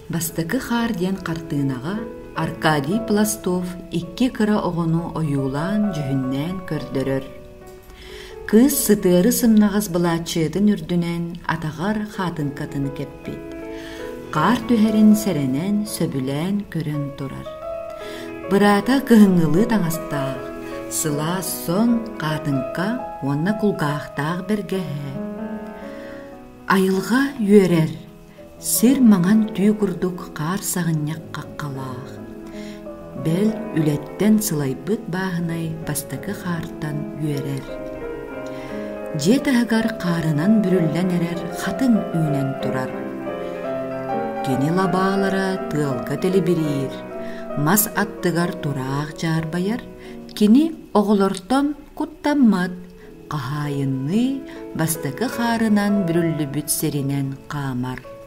Бастакы хаар диэн хартыынаҕа Аркадий Пластов икки кыра оҕону ойуулаан дьүһүннээн көрдөрөр. Кыыс сытыары сымнаҕас былааччыйатын үрдүнэн атаҕар хаатыҥкатын кэппит. Хаар түһэрин сэрэнэн, сөбүлээн көрөн турар. Быраата кыһыҥҥылыы таҥастаах, сылаас сон, хаатыҥка уонна кулгаахтаах бэргэһэ. Айылҕа үөрэр, Сир маҥан түү курдук хаар саҕынньах хаххалаах, бэл үлэттэн сылайбыт бааһынай бастакы хаартан үөрэр. Дьиэ таһыгар хаарынан бүрүллэн эрэр хатыҥ үүнэн турар. Кини лабаалара тыалга тэлибириир, мас аттыгар тураах дьаарбайар, кини оҕолортон куттаммат, хаһаайынныы бастакы хаарынан бүрүллүбүт сиринэн хаамар.